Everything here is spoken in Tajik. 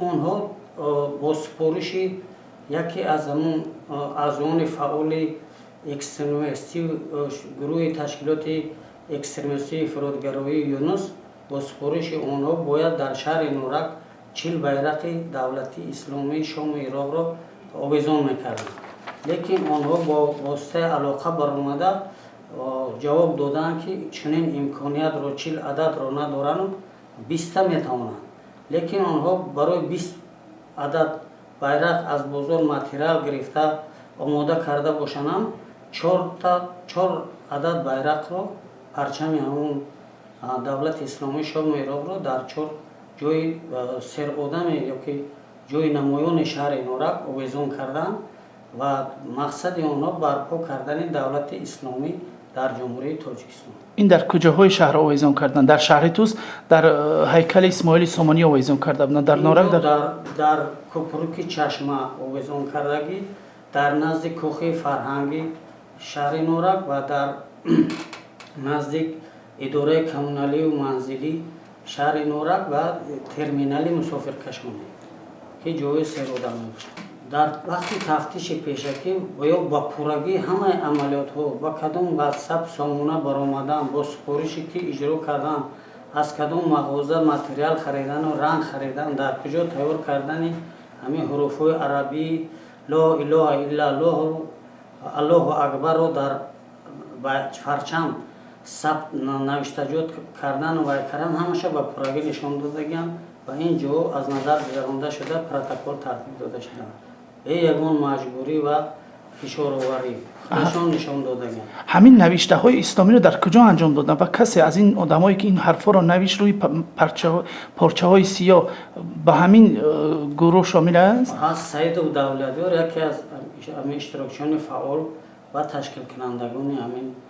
Онҳо бо супориши яке аз ҳамун аъзоёни фаъоли экстремистӣ, гурӯҳи ташкилоти экстремистии ифротгароии Юнус, бо супориши онҳо бояд дар шаҳри Норак 40 байрақи давлати исломии Шому Ироқро овезон мекарданд. Лекин онҳо бо воситаи алоқа баромада ҷавоб доданд, ки чунин имкониятро, 40 ададро надорану 20-та метавонанд. Лекин онҳо барои 20 адад байрақ аз бозор материал гирифта омода карда бошанд, чор адад байрақро, парчами ҳамун давлати исломии Шому Ироқро дар чор ҷои серодаме ёки ҷои намоёни шаҳри Норак овезон карданд ва мақсади онҳо барпо кардани давлати исломӣ дар Ҷумҳурии Тоҷикистон. Ин дар куҷоҳои шаҳр овезон карданд? Дар шаҳри Тус дар ҳайкали Исмоили Сомонӣ овезон карда буданд, дар Норак? Дар кӯпруки Чашма овезон кардагӣ, дар назди кӯхи фарҳанги шаҳри Норак ва дар наздик идораи коммуналию манзилӣ шаҳри Норак ва терминали мусофиркашонӣ, ки ҷои серодам мебошад. Дар вақти тафтиши пешакӣ ё ба пуррагӣ ҳамаи амалиётҳо, ба кадом ватсап сомона баромадан, бо супорише ки иҷро кардан, аз кадом мағоза материал харидану ранг харидан, дар куҷо тайёр кардани ҳамин ҳуруфҳои арабӣ «Ло илоҳа иллаллоҳ», «Аллоҳу акбарро» дар парчам сабт навиштаҷот кардану вай кардан, ҳамаша ба пуррагӣ нишон додагианд ва ин ҷо аз назар гузаронда шуда, протокол тартиб дода шуданд. Бе ягон маҷбурӣ ва фишороварӣ худашон нишон додагианд. Ҳамин навиштаҳои исломиро дар куҷо анҷом доданд ва касе аз ин одамое, ки ин ҳарфҳоро навишт рӯи порчаҳои сиёҳ, ба ҳамин гурӯҳ шомил аст? Ҳаст. Саидов Давлатёр яке аз ҳамин иштирокчиёни фаъол ва ташкилкунандагони ҳамин.